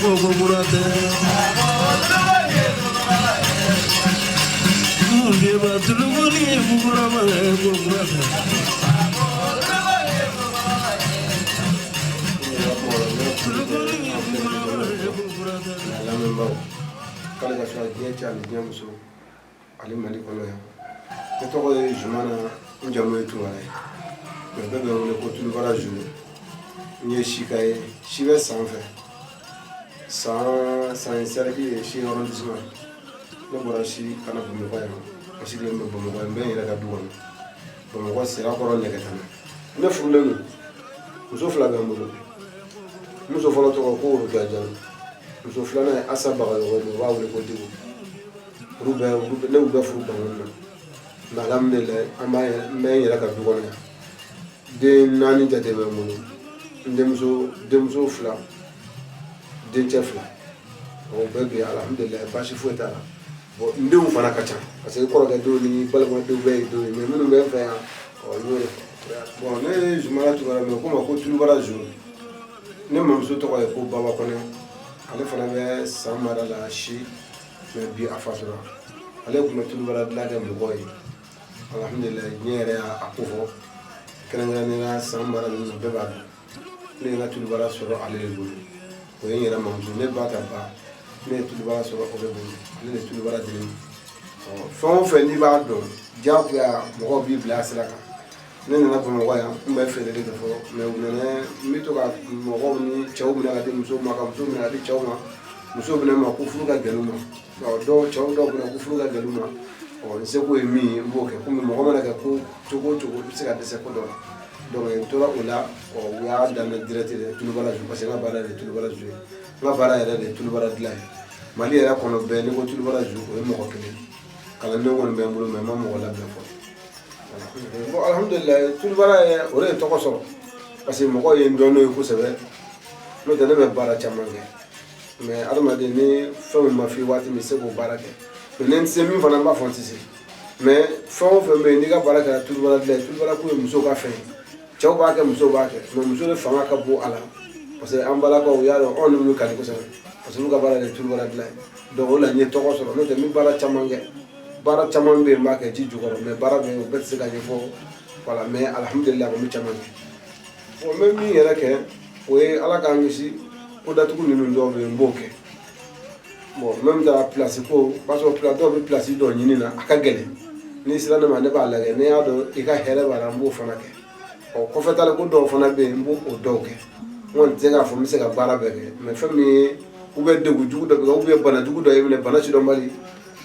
Ko kura tɛ Mundeba tulukuni bukurama ko kura tɛ. Tulukuni bukurama ko kura tɛ. Lamɛnbaaw, k'ale ka sɔrɔ diɲɛ cɛ ani diɲɛ muso ani Mali kɔnɔ yan. Ne tɔgɔ ye Zumana, n jamu ye Tunkara ye, mais bɛɛ bɛ n wele ko Tulubara Zulu. N ye sika ye, si bɛ san fɛ san san cercle ye si arrondissement. Ne bɔra si ka na Bamakɔ yan. N sigilen bɛ Bamakɔ yan, n bɛ n yɛrɛ ka du kɔnɔ Bamakɔ, Sirakɔrɔ Nɛgɛtana. Ne furulen don, muso fila bɛ n bolo. Muso fɔlɔ tɔgɔ ko Worokiya Jalo, muso filanan ye Asa Bagayogo, u b'a wele ko Diko. Olu bɛɛ, ne y'u bɛɛ furu Bankoni na, mais alhamdulilayi, an b'a n bɛ n yɛrɛ ka du kɔnɔ yan. Den naani jate bɛ n bolo: n denmuso fila, dencɛ fila. O bɛɛ bɛ yen, alhamdulilayi, baasi foyi t'a la. Bon, n denw fana ka ca parce que kɔrɔkɛ denw ni balimadenw bɛɛ ye denw ye, mais minnu bɛ n fɛ yan, ɔ, n y'o de fɔ. Bon, ne ye Zumana Tunkara, mais ko ma ko Tulubara Zulu. Ne mamuso tɔgɔ ye ko Baba Kɔnɛ, ale fana bɛ san mara la si, mais bi a fatura. Ale tun bɛ tulubara dilan kɛ mɔgɔw ye. Alhamdulilayi, diɲɛ yɛrɛ y'a ko fɔ, kɛrɛnkɛrɛnnenya san mara ninnu na, bɛɛ b'a dɔn. Ne ye n ka tulubara sɔrɔ ale de bolo. O ye n yɛrɛ mamuso, ne ba ka ba. Ne ye tulubara sɔrɔ o de bolo, ale de tulubara di ne ma. Fɛn o fɛn n'i b'a dɔn, diyagoya mɔgɔw b'i bila a sira kan. Ne nana Bamakɔ yan, n bɛ feereli kɛ fɔlɔ, mais u nana n bɛ to ka mɔgɔw ni cɛw minɛ ka di musow ma, ka muso minɛ ka di cɛw ma, muso minɛ ma ko furu ka gɛlɛn u ma. Dɔw, cɛw dɔw bɛ ko furu ka gɛlɛn u ma. Ɔ, n seko ye min ye, n b'o kɛ. Komi mɔgɔ mana kɛ ko cogo o cogo, i bɛ se ka dɛsɛ ko dɔ la. Donc n tora o la. Ɔ, u y'a daminɛ direct de tulubara ju, parce que n ka baara de ye tulubara ju ye. N ka baara yɛrɛ de ye tulubara dilan ye. Mali yɛrɛ kɔnɔ bɛɛ, n'i ko tulubara ju, o ye mɔgɔ kelen. Kalanden kɔni bɛ n bolo, mais n ma mɔgɔ labila fɔlɔ. Bon, alhamdulilayi, tulubara yɛrɛ, o de ye tɔgɔ sɔrɔ parce que mɔgɔw ye n dɔn n'o ye kosɛbɛ. N'o tɛ, ne bɛ baara caman kɛ, mais adamaden ni fɛn min ma f'i waati min, i tɛ se k'o baara kɛ. Mais ni n tɛ se min fana, n b'a fɔ n tɛ se. Mais fɛn o fɛn bɛ yen, n'i ka baara kɛra tulubara dilan ye, tulubara ko ye musow ka fɛn ye. Cɛw b'a kɛ, musow b'a kɛ, mais muso de fanga ka bon a la parce que an balakaw y'a dɔn, anw n'olu ka di kosɛbɛ parce que olu ka baara de ye tulubara dilan ye. Donc o la n ye tɔgɔ sɔrɔ. N'o tɛ, n bɛ baara caman kɛ, baara caman bɛ yen, n b'a kɛ ji jukɔrɔ, mais baara bɛ yen, o bɛɛ tɛ se ka ɲɛfɔ. Voilà, mais alhamdulilayi, n bɛ caman kɛ. Bon, n bɛ min yɛrɛ kɛ, o ye Ala k'an kisi ko datugu ninnu dɔw bɛ yen, n b'o kɛ. Bon, même ta place ko, b'a sɔrɔ place dɔw bɛ place dɔw ɲini na, a ka gɛlɛn. N'i sera ne ma, ne b'a lajɛ, n'i y'a dɔn i ka hɛrɛ b'a la, n b'o fana kɛ. Ɔ, kɔfɛ ta la, ko dɔw fana bɛ yen, n b'o o dɔw kɛ. N kɔni tɛ se k'a fɔ n bɛ se ka baara bɛɛ kɛ, mais fɛn min ye, ou bien degun jugu dɔ bɛ kɛ, ou bien bana jugu dɔ ye minɛ, bana sidɔnbali,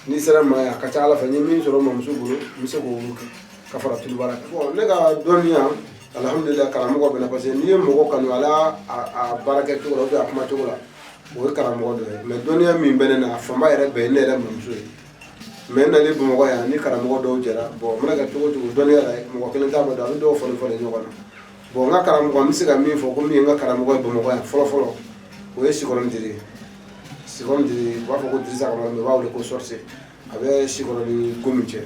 n'i sera ma, a ka ca Ala fɛ, n ye min sɔrɔ mamuso bolo, n bɛ se k'olu kɛ ka fara tulubara kan. Bon, ne ka dɔnniya, alhamdulilayi, karamɔgɔ bɛ na parce que n'i ye mɔgɔ kanu ala a baara kɛ cogo la ou bien a kuma cogo la, o ye karamɔgɔ dɔ ye. Mais dɔnniya min bɛ ne na, a fanba yɛrɛ bɛɛ ye ne yɛrɛ mamuso ye. Mais n nalen Bamakɔ yan ni karamɔgɔ dɔw jɛra. Bon, n mana kɛ cogo o cogo, dɔnniya la, mɔgɔ kelen t'a bɛ dɔn, a bɛ dɔw falen falen ɲɔgɔn na. Bon, n ka karamɔgɔ, n bɛ se ka min fɔ ko min ye n ka karamɔgɔ ye Bamakɔ yan fɔlɔ fɔlɔ, o ye Sikɔrɔni Diri ye. Sikɔrɔni Diri, u b'a fɔ ko Dirisa Kamara, mais u b'a wele ko sorcier. A bɛ Sikɔrɔni gomi cɛ,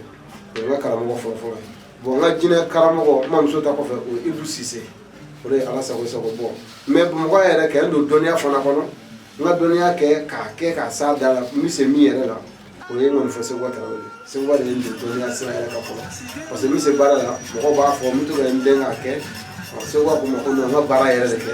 o ye n ka karamɔgɔ fɔlɔ fɔlɔ ye. Bon, n ka jinɛ karamɔgɔ, n mamuso ta kɔfɛ, o ye Ibu Sise, o de ye Ala sago sago. Bɔ, mais Bamakɔ yɛrɛ kɛ, n don dɔnniya fana kɔnɔ, n ka dɔnniya kɛ k'a kɛ k'a s'a da la, n bɛ se min yɛrɛ la, o ye n kɔni fɔ Seguba Tarawele. Seguba de ye n don dɔnniya sira yɛrɛ kan fɔlɔ parce que n bɛ se baara la, mɔgɔw b'a fɔ n bɛ to ka n den k'a kɛ. Seguba ko n ma ko non, n ka baara yɛrɛ de kɛ,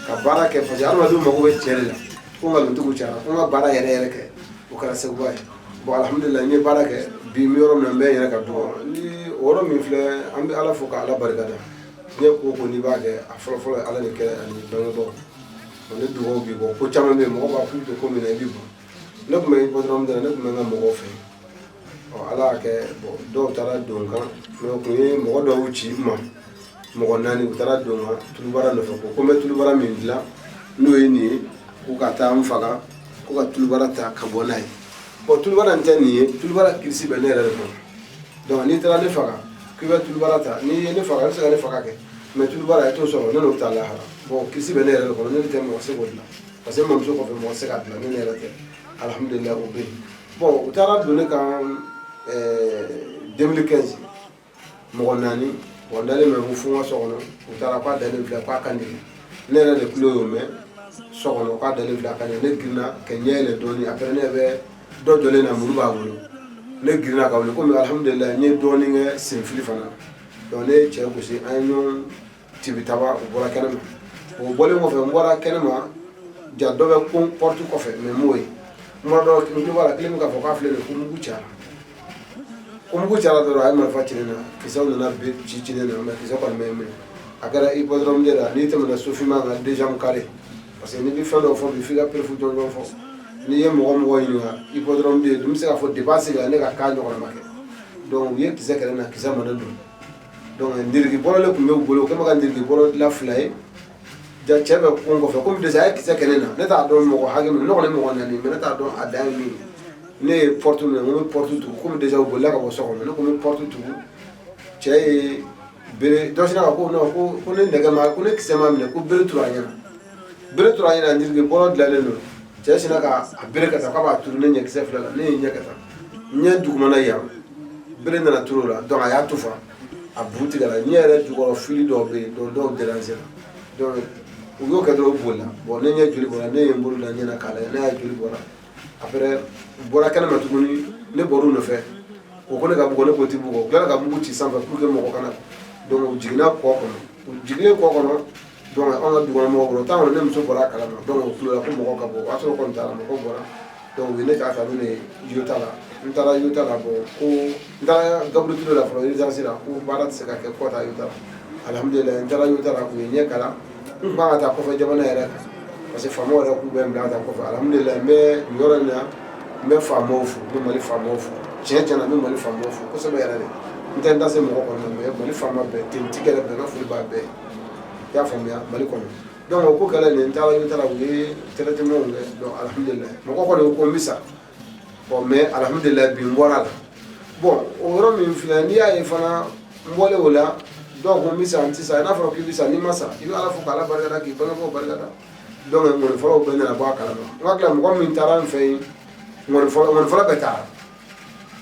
ka baara kɛ, parce que adamadenw mago bɛ cɛ de la, ko nkalontigiw cayara, ko n ka baara yɛrɛ yɛrɛ kɛ. O kɛra Seguba ye. Bon, alhamdulilayi, n ye baara kɛ. Bi n bɛ yɔrɔ min na, n bɛ n yɛrɛ ka du kɔnɔ. Ni o yɔrɔ min filɛ, an bɛ Ala fo ka Ala barika da. Diɲɛ ko o ko n'i b'a kɛ, a fɔlɔ fɔlɔ ye Ala ni kɛ ani bangebaaw. Ne dugawu b'i kɔ. Ko caman bɛ yen, mɔgɔ b'a fɔ k'i bɛ to ko min na, i bɛ ban. Ne tun bɛ hippodrome de la, ne tun bɛ n ka mɔgɔw fɛ. Ɔ, Ala y'a kɛ, bon, dɔw taara don n kan, mais o tun ye mɔgɔ dɔw ci n ma, mɔgɔ naani, u taara don n kan tulubara nɔfɛ, ko n bɛ tulubara min dilan, n'o ye nin ye, ko ka taa n faga, ko ka tulubara ta ka bɔ n'a ye. Bon, tulubara in tɛ nin ye, tulubara kirisi bɛ ne yɛrɛ de kɔnɔ. Donc n'i taara ne faga k'i bɛ tulubara ta, n'i ye ne faga, i bɛ se ka ne faga kɛ, mais tulubara i t'o sɔrɔ, ne n'o bɛ taa lahara. Bon, kirisi bɛ ne yɛrɛ de kɔnɔ, ne tɛ mɔgɔ se k'o dilan parce que n mamuso kɔfɛ, mɔgɔ tɛ se k'a dilan ni ne yɛrɛ tɛ. Alhamdulilayi, o bɛ yen. Bon, u taara don ne kan 2015, mɔgɔ naani. Bon, n dalen bɛ ko fo n ka so kɔnɔ, u taara k'a dalen filɛ, k'a kan dege. Ne yɛrɛ de tulo y'o mɛn. So kɔnɔ k'a dalen filɛ a ka ɲɛ. Ne girinna ka ɲɛ yɛlɛ dɔɔni. Après, ne bɛ dɔ jɔlen na, muru b'a bolo. Ne girinna ka wuli. Komi alhamdulilayi, n ye dɔɔni kɛ senfili fana. Donc ne ye cɛ gosi, an ye ɲɔgɔn tibitaba, o bɔra kɛnɛma. O bɔlen kɔfɛ, n bɔra kɛnɛma ja, dɔ bɛ kon porte kɔfɛ, mais m'o ye. N bɔra dɔ, n tulo b'a la, kelen bɛ k'a fɔ k'a filɛ nin ye, ko mugu cayara, ko mugu cayara dɔrɔn, a ye marifa ci ne na. Kisɛw nana ci ci ne na, mais kisɛ kɔni bɛ n minɛ. A kɛra hippodrome de la, n'i tɛmɛna Sofima kan, deuxième carré, parce que n'i bɛ fɛn dɔw fɔ bi, f'i ka preuve jɔnjɔn fɔ. N'i ye mɔgɔ mɔgɔ ɲininka hippodrome de, n bɛ se k'a fɔ depuis a sigira, ne ka cas ɲɔgɔnna ma kɛ. Donc u ye kisɛ kɛ ne na, kisɛ ma ne don. Donc ndiriki bɔrɔ de tun bɛ u bolo, u kɛlen bɛ ka ndiriki bɔrɔ dilan fila ye. Ja, cɛ bɛ kun kɔfɛ, komi déjà a ye kisɛ kɛ ne na, ne t'a dɔn mɔgɔ hakɛ min, ne kɔni mɔgɔ naani, mais ne t'a dɔn a dan ye min ye. Ne ye porte minɛ, n ko n bɛ porte tugu. Komi déjà u bolila ka bɔ so kɔnɔ, ne ko n bɛ porte tugu. Cɛ ye bere dɔ sinna ka ko non, ko ne nɛgɛ ma, ko ne kisɛ ma minɛ, ko bere turu a ɲɛna, bere turu a ɲɛna. Ndiriki bɔrɔ dilanlen don. Cɛ sinna ka a bere ka taa k'a b'a turu ne ɲɛ kisɛ fila la. Ne ye ɲɛ ka taa ɲɛ dugumana yan, bere nana turu o la. Donc a y'a tufa, a bu tigɛra ɲɛ yɛrɛ jukɔrɔ. Fili dɔw bɛ yen, dɔw déranger la. Donc u y'o kɛ dɔrɔn, u bolila. Bon, ne ɲɛ joli bɔra, ne ye n bolo da ɲɛ na k'a lajɛ, ne y'a joli bɔra. Après, u bɔra kɛnɛma tuguni, ne bɔr'u nɔfɛ. O ko ne ka bugɔ, ne ko ti bugɔ. U tilala ka mugu ci sanfɛ pour que mɔgɔ kana. Donc u jiginna kɔ kɔnɔ. U jiginnen kɔ kɔnɔ, donc anw ka dukɔnɔ mɔgɔw bɔra o temps kɔnɔ, ne muso bɔra a kalama. Donc u kulola ko mɔgɔ ka bɔ, o y'a sɔrɔ kɔni taara, mɔgɔ bɔra. Donc u ye ne ta ka taa ne ye Yota la. N taara Yota la. Bon, ko n taara Gabriel Touré la fɔlɔ, urgence la, ko baara tɛ se ka kɛ ko ka taa Yota la. Alhamdulilayi, n taara Yota la, u ye ɲɛ kala. N tun kan ka taa kɔfɛ jamana yɛrɛ kan, parce que faamaw yɛrɛ k'u bɛ n bila ka taa kɔfɛ. Alhamdulilayi, n bɛ nin yɔrɔ in na, n bɛ faamaw fo, n bɛ Mali faamaw fo. Tiɲɛ tiɲɛ na, n bɛ Mali faamaw fo kosɛbɛ yɛrɛ de. N tɛ n da se mɔgɔ kɔni ma, mais Mali faama bɛɛ, tenitigi yɛrɛ bɛɛ, n ka foli b'a bɛɛ ye. I y'a faamuya, Mali kɔnɔ. Donc o ko kɛlen nin, n taara Yota la, u ye traitement kɛ. Donc alhamdulilayi, mɔgɔ kɔni ko n bɛ sa. Bon, mais alhamdulilayi, bi n bɔra la. Bon, o yɔrɔ min filɛ, n'i y'a ye fana, n bɔlen o la, dɔw ko n bɛ sa, n tɛ sa. N'a fɔra k'i bɛ sa, n'i ma sa, i bɛ Ala fo k'Ala barikada, k'i bangebaaw barikada. Donc ŋɔnifɔlaw bɛɛ nana bɔ a kalama. N ka tila mɔgɔ min taara n fɛ yen, ŋɔnifɔla bɛɛ taara,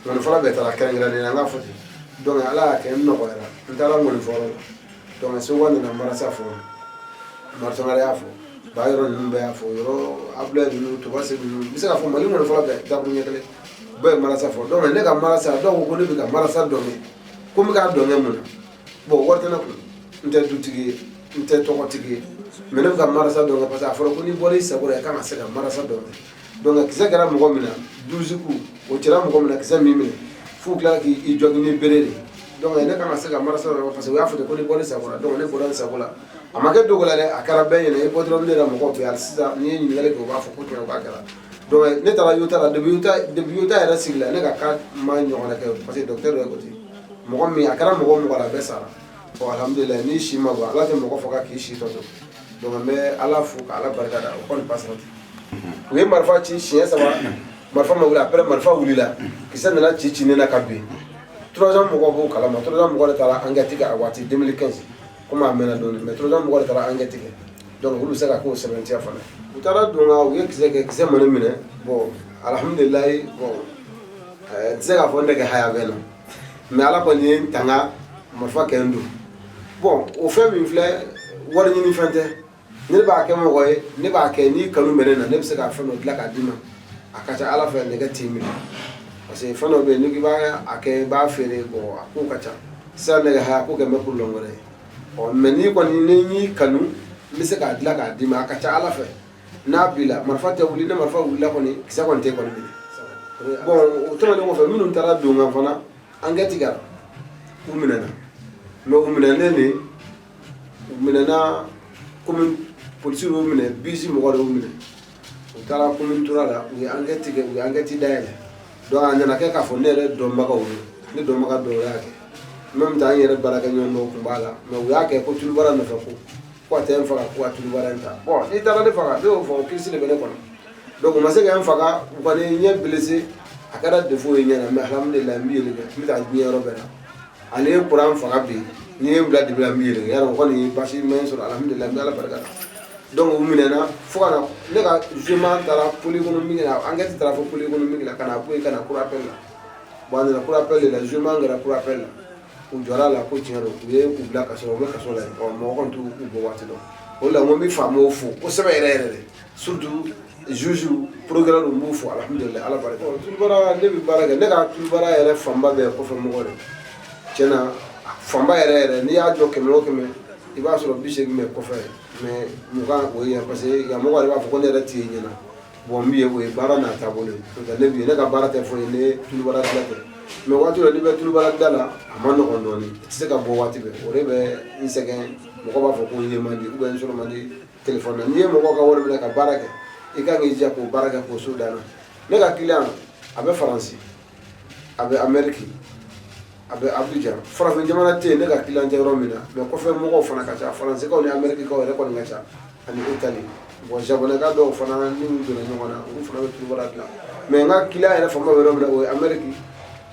ŋɔnifɔla bɛɛ taara kɛrɛnkɛrɛnnenya la, n k'a fɔ ten. Donc Ala y'a kɛ n nɔgɔyara, n taara ŋɔnifɔyɔrɔ la. Donc Seguka nana marasa fɔ, Marisɔngara y'a fɔ, ba yɔrɔ ninnu bɛɛ y'a fɔ, yɔrɔ Abulayi ninnu, Tobase ninnu, n bɛ se k'a fɔ Mali ŋɔnifɔla bɛɛ, dakuru ɲɛ kelen bɛɛ ye marasa fɔ. Donc ne ka marasa, dɔw ko ko ne bɛ ka marasa dɔn kɛ, ko n bɛ k'a dɔn kɛ mun na? Bon, wari tɛ ne kun, n tɛ dutigi ye, n tɛ tɔgɔtigi ye, mais ne bɛ ka marasa dɔn kɛ, parce que a fɔra ko n'i bɔra i sago la, i kan ka se ka marasa dɔn kɛ. Donc kisɛ kɛra mɔgɔ min na, 12 coups, o cira mɔgɔ min na, kisɛ min minɛ f'u tila k'i jogin ni bere de. Donc ne kan ka se ka marasa dɔn, parce que u y'a fɔ ten ko n'i bɔra i sago la. Donc ne bɔra n sago la, a ma kɛ dogo la dɛ, a kɛra bɛɛ ɲɛna. I bɔ dɔrɔn, ne yɛrɛ mɔgɔw bɛ hali sisan, n'i ye ɲininkali kɛ, u b'a fɔ ko tiɲɛ, k'a kɛra. Donc ne taara Yota la. Depuis Yota yɛrɛ sigi la, ne ka cas ma ɲɔgɔnna kɛ, parce que docteur yɛrɛ ko ten, mɔgɔ min a kɛra mɔgɔ mɔgɔ la, a bɛɛ sara. Bon, alhamdulilayi, n'i si ma bɔ, Ala tɛ mɔgɔ faga k'i si tɔ to. Donc n bɛ Ala fo k'Ala barika da. O kɔni pasera ten. U ye marifa ci siɲɛ saba, marifa ma wuli. Après, marifa wulila, kisɛ nana ci ci ne na ka bin. Troisième mɔgɔw b'o kalama. Troisième mɔgɔ de taara enquête kɛ a waati 2015, komi a mɛnna dɔɔnin, mais troisième mɔgɔ de taara enquête kɛ. Donc olu bɛ se ka k'o sɛbɛntiya fana. U taara don ka u ye kisɛ kɛ, kisɛ ma ne minɛ. Bon, alhamdulilayi. Bon, n tɛ se k'a fɔ n nɛgɛ haya bɛ na, mais Ala kɔni ye n tanga marifa kɛ n don. Bon, o fɛn min filɛ, wari ɲini fɛn tɛ. Ne b'a kɛ mɔgɔ ye, ne b'a kɛ ni kanu bɛ ne na, ne bɛ se ka fɛn dɔ dilan k'a d'i ma. A ka ca Ala fɛ, nɛgɛ t'i minɛ, parce que fɛn dɔ bɛ yen, n'i k'i b'a a kɛ, i b'a feere. Bon, a ko ka ca sisan, nɛgɛ haya ko kɛ bɛ problème wɛrɛ ye. Ɔ, mais n'i kɔni ni y'i kanu, n bɛ se k'a dilan k'a d'i ma. A ka ca Ala fɛ, n'a b'i la, marifa tɛ wuli. Ne marifa wulila kɔni, kisɛ kɔni tɛ kɔni minɛ. Bon, o tɛmɛnen kɔfɛ, minnu taara don kan fana, enquête kɛra, u minɛna. Mais u minɛnen de, u minɛna komi polisiw y'u minɛ, bisi mɔgɔ de y'u minɛ. U taara commune trois la, u ye enquête kɛ, u ye enquête dayɛlɛ. Donc a nana kɛ k'a fɔ ne yɛrɛ dɔnbagaw don, ne dɔnbaga dɔw y'a kɛ, même temps an yɛrɛ baarakɛ ɲɔgɔn dɔw tun b'a la. Mais u y'a kɛ ko tulubara nɔfɛ, ko a tɛ n faga, ko ka tulubara in ta. Bon, n'i taara ne faga, ne y'o fɔ, o kirisi de bɛ ne kɔnɔ. Donc u ma se ka n faga, u kɔni ɲɛ blessé, a kɛra défaut ye ɲɛ na. Mais alhamdulilayi, n bɛ yɛlɛ, n bɛ taa diɲɛ yɔrɔ bɛɛ la. Ani ye kuran faga bi, n'i ye n bila dibi la, n bɛ yɛlɛ yarɔ. O kɔni baasi ma n sɔrɔ, alhamdulilayi, n bɛ Ala barika da. Donc u minɛna fo ka na ne ka jugement taara pôle économique la, enquête taara fo pôle économique la, ka na bɔ yen ka na cour d'appel la. Bon, a nana cour d'appel de la, jugement kɛra cour d'appel la, u jɔra a la ko tiɲɛ don, u ye u bila kaso la, u bɛ kaso la yen. Ɔ, mɔgɔ kɔni t'u bɔ waati dɔn. O la n ko n bɛ faamaw fo kosɛbɛ yɛrɛ yɛrɛ de, surtout juge, procureur, n b'u fo, alhamdulilayi, Ala barika. Tulubaara, ne bɛ baara kɛ, ne ka tulubaara yɛrɛ fanba bɛɛ kɔfɛ mɔgɔ de. Tiɲɛna, fanba yɛrɛ yɛrɛ, n'i y'a jɔ 100 o 100, i b'a sɔrɔ 80 bɛ kɔfɛ, mais 20 o ye yan, parce que yan mɔgɔ yɛrɛ b'a fɔ ko ne yɛrɛ t'i ye ɲɛna. Bon, n bɛ yen, o ye baara n'a taabolo ye. N'o tɛ, ne bɛ yen, ne ka baara tɛ foyi ye ne tulubaara dilan tɛ. Mais waati dɔ, n'i bɛ tulubaara da la, a ma nɔgɔn dɔɔnin, i tɛ se ka bɔ waati bɛɛ. O de bɛ n sɛgɛn. Mɔgɔ b'a fɔ ko n ye man di ou bien n sɔrɔ man di téléphone na. N'i ye mɔgɔw ka wari minɛ ka baara kɛ, i kan k'i jija k'o baara kɛ k'o so dan na. Ne ka client, a bɛ Faransi, a bɛ Amérique, a bɛ Abidjan. Farafin jamana tɛ yen ne ka client tɛ yɔrɔ min na. Mais kɔfɛ mɔgɔw fana ka ca, Faransikaw ni Amériquekaw yɛrɛ kɔni ka ca, ani Italie. Bon, Japonɛka dɔw fana ni u donna ɲɔgɔn na, olu fana bɛ tulubaara dilan. Mais n ka client yɛrɛ fanba bɛ yɔrɔ min na, o ye Amérique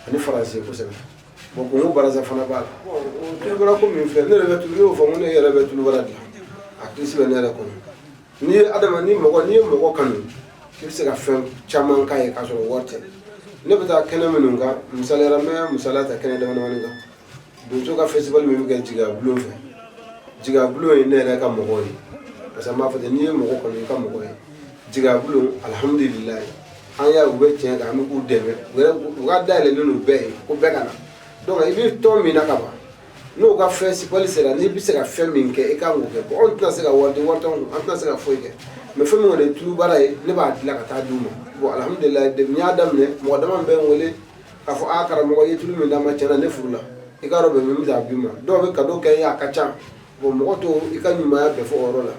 ani Faransi ye kosɛbɛ. Bon, Congo Brazza fana b'a la. Bon, o tulubaara ko min filɛ, ne yɛrɛ bɛ tulu, ne y'o fɔ, n ko ne yɛrɛ bɛ tulubaara dilan, a kilisi bɛ ne yɛrɛ kɔnɔ. N'i ye adama ni mɔgɔ, n'i ye mɔgɔ kanu, i bɛ se ka fɛn caman k'a ye k'a sɔrɔ wari tɛ. Ne bɛ taa kɛnɛ minnu kan, misaliyara, n bɛ misaliya ta kɛnɛ dama damani kan. Donso ka festival min bɛ kɛ Jigiya Bulon fɛ, Jigiya Bulon ye ne yɛrɛ ka mɔgɔ ye, parce que n b'a fɔ ten, n'i ye mɔgɔ kanu, i ka mɔgɔ ye. Jigiya Bulon, alihamudulilayi, an y'a u bɛ tiɲɛ kan, an bɛ k'u dɛmɛ, u yɛrɛ u ka dayɛlɛlen don bɛɛ ye ko bɛɛ ka na. Donc i bɛ tɔn min na ka ban, n'o ka festival sera, n'i bɛ se ka fɛn min kɛ, i kan k'o kɛ. Bon, anw tɛna se ka wari di, wari t'anw kun, an tɛna se ka foyi kɛ. Mais fɛn min kɔni ye tulubaara ye, ne b'a dilan ka taa d'u ma. Bon, alihamudulilayi, depuis n y'a daminɛ, mɔgɔ dama bɛ n wele k'a fɔ: aa karamɔgɔ, i ye tulu min d'an ma, tiɲɛna ne furula, i ka yɔrɔ bɛn min bɛ taa bi ma. Dɔw bɛ cadeau kɛ n ye, a ka ca. Bon, mɔgɔ to i ka ɲumanya bɛɛ fɔ o yɔrɔ la,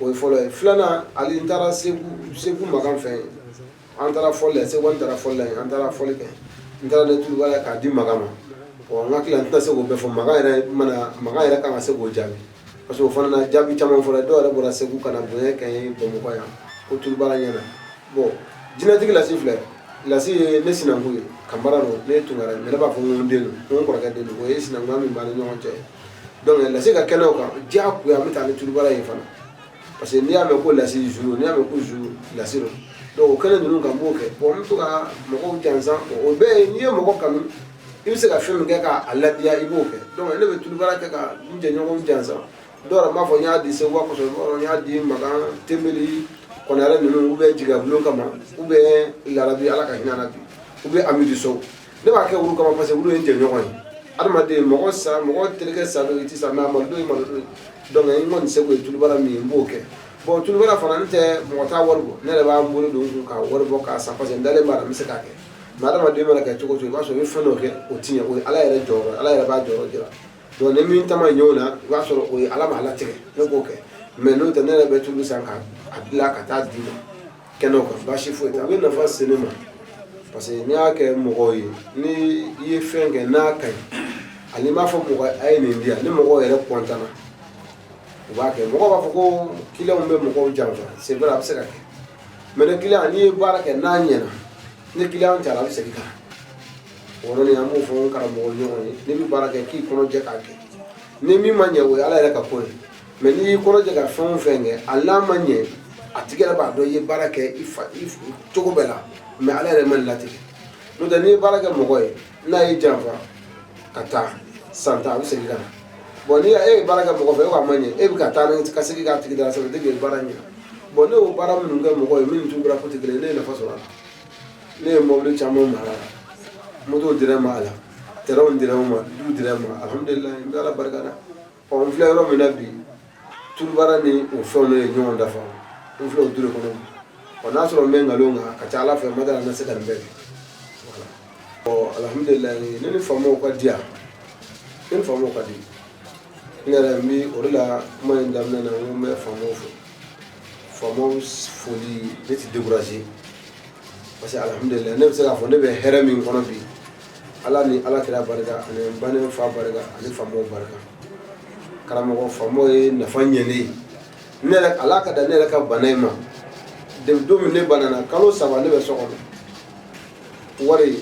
o ye fɔlɔ ye. Filanan, hali n taara Segu, Segu Makan fɛ, an taara fɔli la Segu, an taara fɔli la yen, an taara fɔli kɛ, n taara ne tulubaara k'a di Makan ma. Bon, n hakili la, n tɛna se k'o bɛɛ fɔ. Makan yɛrɛ mana, Makan yɛrɛ kan ka se k'o jaabi, parce que o fana na jaabi caman fɔra. Dɔw yɛrɛ bɔra Segu ka na bonya kɛ n ye Bamakɔ yan ko tulubaara ɲɛna. Bon, jinɛtigi Lasi filɛ, Lasi ye ne sinankun ye, Kamara don, ne ye Tunkara ye, mais ne b'a fɔ ko n den don, ko n kɔrɔkɛ den don. O ye sinankunya min b'an ni ɲɔgɔn cɛ. Donc Lasi ka kɛnɛw kan, diyagoya an bɛ taa ni tulubaara ye fana, parce que n'i y'a mɛn ko Lasi zulu, n'i y'a mɛn ko zulu, Lasi don. Donc o kɛnɛ ninnu kan, n b'o kɛ. Bon, n bɛ to ka mɔgɔw jansan. O bɛɛ ye n'i ye mɔgɔ kanu, i bɛ se ka fɛn min kɛ k'a ladiya, i b'o kɛ. Donc ne bɛ tulubaara kɛ ka n jɛɲɔgɔnw jansan. Dɔw yɛrɛ b'a fɔ n y'a di Seguba kosɔn, dɔw n y'a di Makan Tenbeli Kɔnɛrɛ ninnu, ou bien Jigiya Bulon kama, ou bien Larabi, Ala ka hinɛ na bi, ou bien Amidu Sow. Ne b'a kɛ olu kama parce que olu ye n jɛɲɔgɔn ye. Adamaden, mɔgɔ sa, mɔgɔ terikɛ sa don, i ti sa, mais a malo don ye malo don ye. Donc n kɔni seko ye tulubaara min ye, n b'o kɛ. Bon, tulubaara fana, n tɛ mɔgɔ t'a wari bɔ, ne yɛrɛ b'a n bolo don n kun ka wari bɔ k'a san, parce que n dalen b'a la n bɛ se k'a kɛ. Mais adamaden mana kɛ cogo o cogo, i b'a sɔrɔ i bɛ fɛn dɔ kɛ, o ti ɲɛ. O ye Ala yɛrɛ jɔyɔrɔ, Ala yɛrɛ b'a jɔyɔrɔ jira. Donc ni min ta ma ɲɛ o la, i b'a sɔrɔ o ye Ala m'a latigɛ ne k'o kɛ. Mais n'o tɛ, ne yɛrɛ bɛ tulu san ka a dilan ka taa d'i ma kɛnɛw kan, baasi foyi t'a la. O bɛ nafa se ne ma, parce que n'i y'a kɛ mɔgɔw ye, ni i ye fɛn kɛ n'a ka ɲi, ani b'a fɔ mɔgɔ a ye nin di yan, ni mɔgɔw yɛrɛ kɔntanna, u b'a kɛ. Mɔgɔw b'a fɔ ko clientw bɛ mɔgɔw janfa, c'est vrai, a bɛ se ka kɛ. Mais ni client, n'i ye baara kɛ n'a ɲɛna, ni client taara, a bɛ segin ka na. O yɔrɔnin, an b'o fɔ n karamɔgɔ ɲɔgɔn ye, n'i bɛ baara kɛ, k'i kɔnɔ jɛ k'a kɛ. Ni min ma ɲɛ, o ye Ala yɛrɛ ka ko ye. Mais n'i y'i kɔnɔ jɛ ka fɛn o fɛn kɛ, hali n'a ma ɲɛ, a tigi yɛrɛ b'a dɔn i ye baara kɛ i fa i cogo bɛɛ la, mais Ala yɛrɛ ma nin latigɛ. N'o tɛ, n'i ye baara kɛ mɔgɔ ye, n'a y'i janfa ka taa san 10, a bɛ segin ka na. Bon, ni e ye baara kɛ mɔgɔ fɛ, e ko a ma ɲɛ, e bɛ ka taa ni ka segin k'a tigi da, sɛbɛn tɛ baara ɲɛ. Bon, ne y'o baara minnu kɛ mɔgɔ ye, minnu t'u bara ko tɛ kelen ye, ne ye nafa sɔrɔ a la. Ne ye mobili caman mara a la, moto dira n ma a la, terrain dira n ma, du dira n ma, alhamdulilayi, n bɛ Ala barika da. Ɔ, n filɛ yɔrɔ min na bi, tulubaara ni o fɛnw de ye ɲɔgɔn dafa. N filɛ o du de kɔnɔ bi. Ɔ, n'a sɔrɔ n bɛ nkalon kan, a ka ca Ala fɛ, n ma dala n na se ka nin bɛɛ kɛ. Voilà. Ɔ, alhamdulilayi, ne ni faamaw ka di yan, ne ni faamaw ka di. Ne yɛrɛ n bi o de la, kuma in daminɛ na, n ko n bɛ faamaw fo. Faamaw foli, ne ti découragé, parce que alhamdulilayi, ne bɛ se k'a fɔ ne bɛ hɛrɛ min kɔnɔ bi, Ala ni Ala kira barika, ani n bannen fa barika, ani faamaw barika. Karamɔgɔ, faamaw ye nafa ɲɛ ne ye. Ne yɛrɛ, ala ka da ne yɛrɛ ka bana in ma. Depuis don min ne banana, kalo 3 ne bɛ so kɔnɔ, wari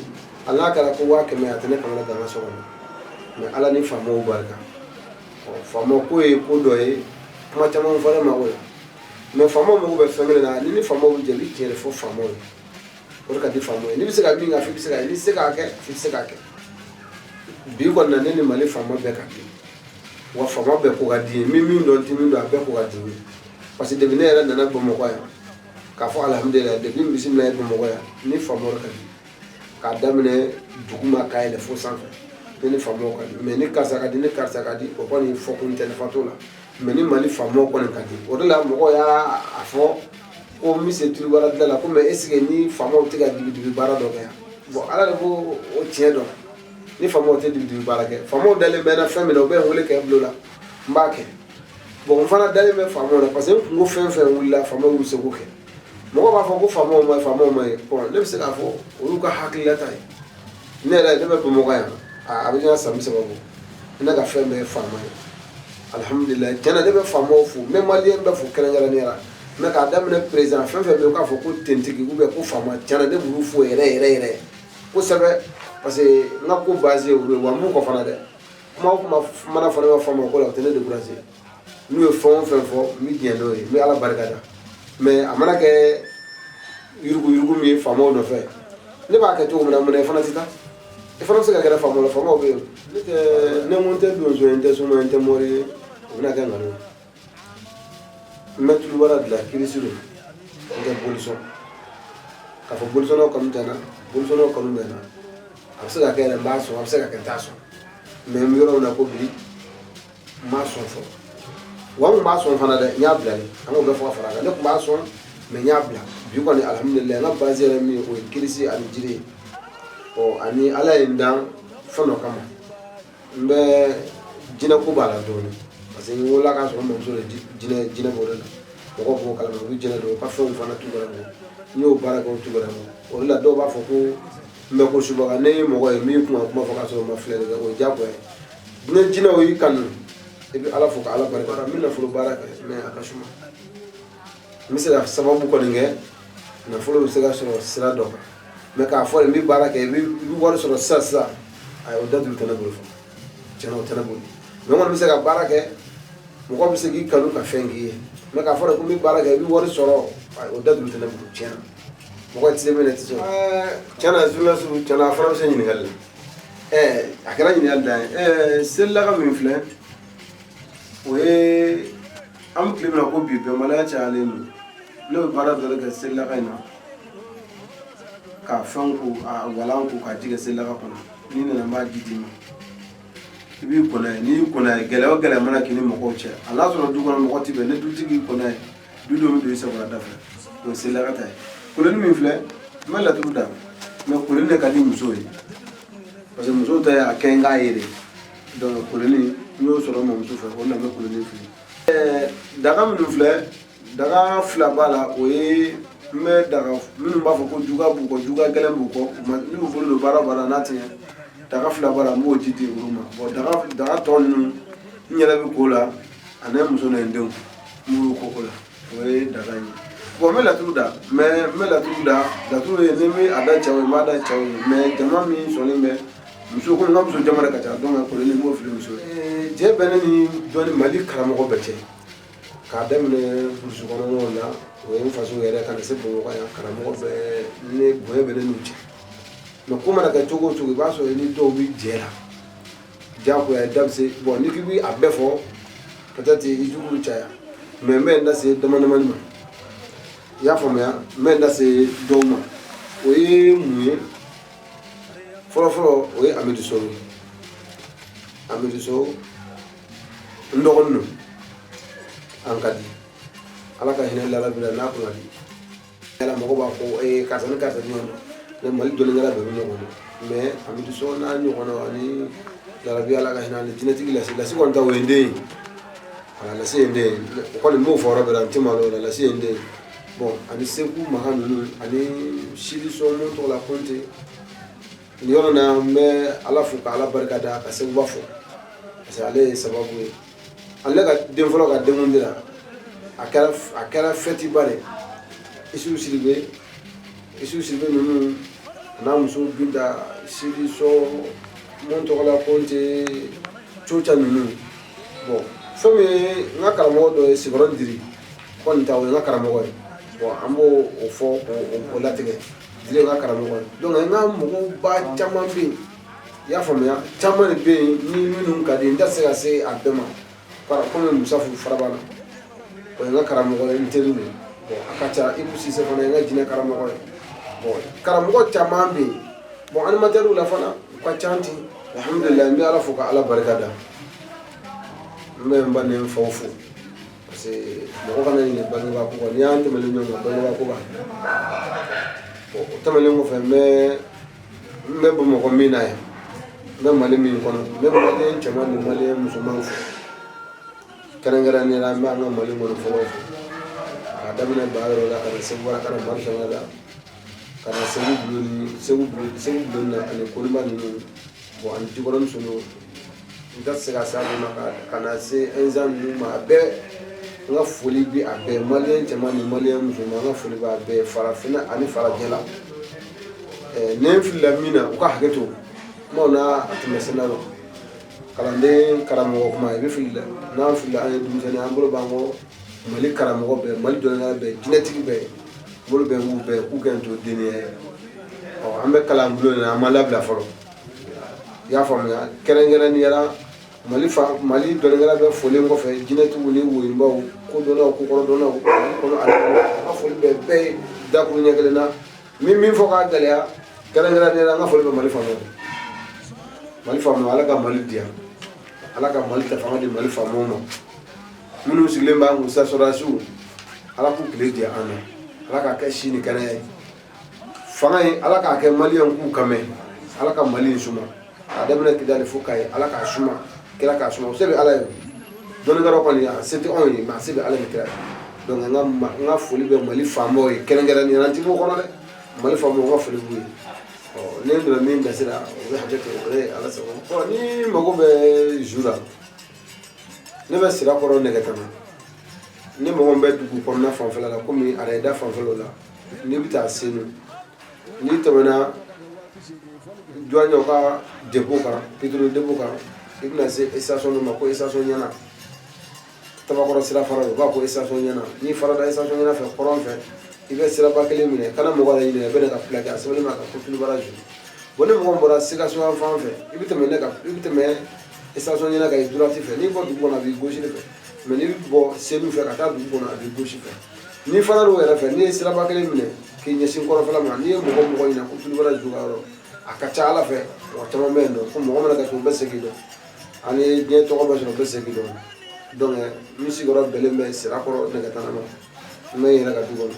hali n'a kɛra ko 100 000, a tɛ ne kamana gan so kɔnɔ. Mais Ala ni faamaw barika. Ɔ, faamaw ko ye ko dɔ ye, kuma caman fɔra ne ma o la. Mais faamaw mago bɛ fɛn kelen na, ni faamaw bɛ jɛ, i bɛ tiɲɛ de fɔ faamaw ye, o de ka di faamaw ye. N'i bɛ se ka min kɛ, f'i bɛ se ka, n'i tɛ se k'a kɛ, f'i tɛ se k'a kɛ. Bi kɔni na, ne ni Mali faama bɛɛ ka di. Wa faama bɛɛ ko ka di n ye, min min dɔn tɛ min dɔn, a bɛɛ ko ka di n ye, parce que depuis ne yɛrɛ nana Bamakɔ yan, k'a fɔ alihamudulilayi, depuis n bisimila ye Bamakɔ yan, ni faamaw ka di, k'a daminɛ duguma k'a yɛlɛ fo sanfɛ, ne ni faamaw ka di. Mais ni karisa ka di, ni karisa ka di, o kɔni fɔkun tɛ, nafa t'o la. Mais ni Mali faamaw kɔni ka di, o de la mɔgɔw y'a fɔ ko n bɛ se tulubaara dilan la ko. Mais est ce que ni faamaw tɛ ka dibidibi baara dɔ kɛ yan? Bon, Ala de b'o o tiɲɛ dɔn. Ni faamaw tɛ dibidibi baara kɛ, faamaw dalen bɛ n na fɛn min na, u bɛ n wele kɛ bulon la, n b'a kɛ. Bon, n fana dalen bɛ faamaw na, parce que n kunko fɛn fɛn wulila, faamaw y'u seko kɛ. Mɔgɔ b'a fɔ ko faamaw ma ɲi, faamaw ma ɲi. Bon, ne bɛ se k'a fɔ olu ka hakililata ye. Ne yɛrɛ, ne bɛ Bamakɔ yan, a bɛ ɲina san 30 bɔ. Ne ka fɛn bɛɛ ye faama ye, alihamudulilayi. Tiɲɛ na, ne bɛ faamaw fo, n bɛ maliyɛn bɛɛ fo kɛrɛnkɛrɛnnenya la. Mais k'a daminɛ président, fɛn fɛn bɛ yen k'a fɔ ko tentigi ou bien ko faama, tiɲɛ na, ne b'olu fo yɛrɛ yɛrɛ yɛrɛ kosɛbɛ, parce que n ka ko base ye olu ye. Wa n b'u kɔ fana dɛ. Kuma o kuma mana fɔ ne ma faama ko la, o tɛ ne décourager. N'u ye fɛn o fɛn fɔ, n bɛ diɲɛ n'o ye, n bɛ Ala barika da. Mais a mana kɛ yuruguyurugu min ye faamaw nɔfɛ, ne b'a kɛ cogo min na, mun na i fana tɛ taa? I fana bɛ se ka gɛrɛ faamaw la, faamaw bɛ yen. Ne tɛ, ne ko n tɛ donso ye, n tɛ soma ye, n tɛ mori ye, o bɛna kɛ nkalon ye. N bɛ tulubara dilan, kirisi don, n tɛ bolisɔn. K'a fɔ bolisɔnnaw kanu tɛ n na, bolisɔnnaw kanu bɛ n na. A bɛ se ka kɛ yɛrɛ n b'a sɔn, a bɛ se ka kɛ n t'a sɔn. Mais n bɛ yɔrɔ min na ko bi, n m'a sɔn fɔlɔ. Wa n kun b'a sɔn fana dɛ, n y'a bila de. An k'o bɛɛ fɔ ka fara a kan. Ne kun b'a sɔn, mais n y'a bila bi kɔni, alihamudulilayi. N ka base yɛrɛ min ye, o ye kirisi ani jiri ye. Ɔ, ani Ala ye n dan fɛn dɔ kama, n bɛ jinɛ ko b'a la dɔɔnin, parce que n wolola k'a sɔrɔ n bamuso de jinɛ b'o de la. Mɔgɔw b'o kalama, u bɛ jinɛ dɔn, u ka fɛnw fana t'u bɔ. N y'o baara kɛ, o t'u bɔ. O de la dɔw b'a fɔ ko n bɛ ko subaga. Ne ye mɔgɔ ye min kun ka kuma fɔ k'a sɔrɔ o ma filɛli kɛ, o ye diyagoya ye. Ni jinɛw y'i kanu, i bɛ Ala fo ka Ala barika. N bɛ nafolo baara kɛ, mais a ka suma. N bɛ se ka sababu kɔni kɛ, nafolo bɛ se ka sɔrɔ sira dɔ kan. Mais k'a fɔ n bɛ baara kɛ, i bɛ wari sɔrɔ sisan sisan, ayi, o daturu tɛ ne bolo fɔlɔ. Tiɲɛna, o tɛ ne bolo. Mais n kɔni bɛ se ka baara kɛ, mɔgɔ bɛ se k'i kanu ka fɛn k'i ye. Mais k'a fɔ de ko n bɛ baara kɛ, i bɛ wari sɔrɔ, ayi, o daturu tɛ ne bolo tiɲɛna. Mɔgɔ tɛ se min na, i tɛ se. Tiɲɛna, journaliste, tiɲɛna, a fana bɛ se ɲininkali la. A kɛra ɲininkali dan ye. Selilaka min filɛ, o ye an bɛ tile min na ko bi, bɛnbaliya cayalen don. Ne bɛ baara dɔ de kɛ selilaka in na, ka fɛn ko, a walan ko, k'a ji kɛ selilaka kɔnɔ. N'i nana, n b'a ji d'i ma, i b'i kɔnɔ ye. N'i y'i kɔnɔ ye, gɛlɛya o gɛlɛya mana k'i ni mɔgɔw cɛ, a n'a sɔrɔ du kɔnɔ mɔgɔ ti bɛn, ni dutigi y'i kɔnɔ ye, dudenw bɛ don i sagola da fɛ. O ye selilaka ta ye. Koloni min filɛ, n bɛ laturu da, mais koloni de ka di musow ye, parce que musow ta ye a kɛ n k'a ye de. Donc koloni, n y'o sɔrɔ n mamuso fɛ, o de la n bɛ koloni fili. Daga minnu filɛ, daga fila b'a la. O ye n bɛ daga minnu b'a fɔ ko juga b'u kɔ, juga gɛlɛn b'u kɔ, n'u y'u bolo don baara o baara n'a ti ɲɛ, daga fila b'a la, n b'o ji di olu ma. Bon, daga tɔ ninnu, n yɛrɛ bɛ ko la, ani n muso ni n denw, n b'olu ko o la. O ye daga ye. Bon, n bɛ laturu da, mais n bɛ laturu da, laturu ye ni n bɛ a da cɛw ye, n b'a da cɛw ye. Mais jama min sɔnnen bɛ muso, komi n ka muso jama de ka ca, donc koloni n b'o fili muso ye. Jɛ bɛ ne ni dɔnni Mali karamɔgɔ bɛɛ cɛ, k'a daminɛ burusi kɔnɔnaw la, o ye n faso yɛrɛ, ka na se Bamakɔ yan, karamɔgɔ bɛɛ ne bonya bɛ ne n'u cɛ. Mais ko mana kɛ cogo o cogo, i b'a sɔrɔ i ni dɔw bɛ jɛ la diyagoya, da bɛ se. Bon, n'i k'i bɛ a bɛɛ fɔ, peut-être i jugu bɛ caya. Mais n bɛ n da se dama damani ma, i y'a faamuya. N bɛ n da se dɔw ma. O ye mun ye? Fɔlɔ fɔlɔ, o ye Amidu Sow ye. Amidu Sow, n dɔgɔnin don, an ka di. Ala ka hinɛ larabi la n'a kun ka di yala. Mɔgɔ b'a fɔ ee, karisa ni karisa ɲɔgɔn dɔn. Ne Mali dɔnnikɛla bɛɛ bɛ ɲɔgɔn dɔn, mais Amidu Sow n'a ɲɔgɔnna ani larabi, Ala ka hinɛ ani jinɛtigi Lasi. Lasi kɔni ta, o ye n den ye. Wala, Lasi ye n den ye, o kɔni n b'o fɔ yɔrɔ bɛɛ la, n tɛ malo o la. Lasi ye n den ye. Bon, ani Seku Makan ninnu, ani Sidi Sɔ mun tɔgɔ la Kɔnte. Nin yɔrɔ na, n bɛ Ala fo ka Ala barika da, ka Seguba fo, parce que ale ye sababu ye. Ale ka den fɔlɔ ka denkundi la, a kɛra fɛtiba de. Isufu Sidibe, Isufu Sidibe ninnu, a n'a muso Binta, Sidi Sɔ mun tɔgɔ la Kɔnte, Coca ninnu. Bon, fɛn min ye n ka karamɔgɔ dɔ ye, Sikɔrɔni Diri kɔni ta, o ye n ka karamɔgɔ ye. Bon, an b'o o fɔ k'o latigɛ. Diri ye n ka karamɔgɔ ye. Donc n ka mɔgɔw ba caman bɛ yen. I y'a faamuya, caman de bɛ yen ni minnu ka di n tɛ se ka se a bɛɛ ma. Komi Musafu Farabana, o ye n ka karamɔgɔ ye, n teri de. Bon, a ka ca. Ibu Sise fana ye n ka jinɛ karamɔgɔ ye. Bon, karamɔgɔ caman bɛ yen. Bon, animateurs la fana, u ka ca ten. Alhamdulilayi, n bɛ Ala fo ka Ala barika da. N bɛ n ba ni n faw fo, parce que mɔgɔ kana ɲinɛ bangebaa ko kɔ. N'i y'an tɛmɛlen ɲɔgɔn kan bangebaa ko kan. Bon, o tɛmɛnen kɔfɛ, n bɛ Bamakɔ min na yan, n bɛ Mali min kɔnɔ, n bɛ Malien cɛman ni Malien musoman fo. Kɛrɛnkɛrɛnnenya la, n bɛ an ka Mali kɔnɔ fɔlɔ fo, k'a daminɛ Bayɔrɔ la ka na Segu, ka na Marisanga la, ka na Segu Bulon ni Segu Bulon, Segu Bulon na ani Koniba ninnu. Bon, ani Jikɔrɔni Solo, n tɛ se ka se a ma ka na se Ɛnzan ninnu ma. A bɛɛ, n ka foli bi a bɛɛ. Malien cɛman ni Malien musoman, n ka foli b'a bɛɛ, farafinna ani farajɛla. Ni n filila min na, u ka hakɛ to. Kumaw n'a a tɛmɛ senna dɔn, kalanden karamɔgɔ kuma, i bɛ fili dɛ. N'an filila, an ye denmisɛnnin, an bolo b'an kɔ. Mali karamɔgɔ bɛɛ, Mali dɔnnikɛla bɛɛ, jinɛtigi bɛɛ, n bolo bɛ n k'u bɛɛ k'u kɛ n to denniya ye. Ɔ, an bɛ kalan bulon na, an ma labila fɔlɔ. I y'a faamuya? Kɛrɛnkɛrɛnnenya la, Mali fa, Mali dɔnnikɛla bɛɛ folen kɔfɛ, jinɛtigiw ni woyinbaw, kodɔnnaw, kokɔrɔdɔnnaw, Mali kɔnɔ ani an ka foli bɛ bɛɛ ye dakuru ɲɛ kelen na. Min fɔ k'a gɛlɛya, kɛrɛnkɛrɛnnenya la, an ka foli bɛ Mali faamaw. Mali faamaw, Ala ka Mali diya, Ala ka Mali ta fanga di Mali faamaw ma. Minnu sigilen b'an kun sisan, sɔrɔdasiw, Ala k'u tile diya an na, Ala k'a kɛ si ni kɛnɛya ye. Fanga in, Ala k'a kɛ Malien k'u kan mɛn. Ala ka Mali in suma, k'a daminɛ Kidali fo Kayi. Ala k'a suma, kira k'a suma. O se bɛ Ala ye. Dɔnnikɛlaw kɔni, a se tɛ anw ye, mais a se bɛ Ala ni kira ye. Donc n ka foli bɛ Mali faamaw ye, kɛrɛnkɛrɛnnenya la. N ti b'o kɔnɔ dɛ. Mali faamaw, n ka foli b'u ye. Ɔ, ne donna min gasi la, o bɛ hakɛ to, o ye Ala sago. Bon, ni mago bɛ zu la, ne bɛ Sirakɔrɔ Nɛgɛtana. Ni mɔgɔ min bɛ dugu kɔnɔna fanfɛla la, komi Arayida fanfɛlaw la, n'i bɛ taa Senu, n'i tɛmɛna douanier ka dépôt kan, pétrole dépôt kan, i bɛna se station dɔ ma ko station ɲɛna, Tabakɔrɔ sira fara, u b'a ko station ɲɛna. N'i farada station ɲɛna fɛ, kɔrɔn fɛ, i bɛ siraba kelen minɛ, kana mɔgɔ yɛrɛ ɲininka, i bɛ ne ka plaque, a sɛbɛnnen b'a kan ko Tulubara Zu. Bon, ni mɔgɔ min bɔra Sikaso yan fan fɛ, i bɛ tɛmɛ ne kan, i bɛ tɛmɛ station ɲɛna ka i droite fɛ. N'i bɔ dugu kɔnɔ, a b'i gauche de fɛ, mais n'i bɛ bɔ Senu fɛ ka taa dugu kɔnɔ, a b'i gauche fɛ. N'i fana l'o yɛrɛ fɛ, n'i ye siraba kelen minɛ k'i ɲɛsin kɔrɔnfɛla ma, n'i ye mɔgɔ mɔgɔ ɲininka ko Tulubara Zu ka yɔrɔ, a ka ca Ala fɛ, mɔgɔ caman bɛ yen nɔ ko mɔgɔ mana kɛ, o bɛ se k'i dɔn, ani diɲɛ tɔgɔ bɛ sɔrɔ, bɛ se k'i dɔn. Donc n sigiyɔrɔ bɛnnen bɛ Sirakɔrɔ Nɛgɛtana ma. N bɛ n yɛrɛ ka du kɔnɔ.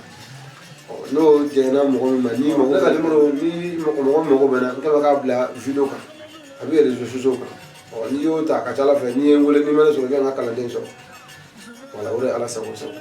N'o jɛnna mɔgɔ min ma, ni mago, ne ka numéro, ni mɔgɔ min mago bɛ n na, n kɛlen k'a bila vidéo kan, a bɛ réseaux sociaux kan. Ɔ, n'i y'o ta, a ka ca Ala fɛ, n'i ye n wele, n'i ma ne sɔrɔ, i bɛ n ka kalanden sɔrɔ. Voilà, o de ye Ala sago sago.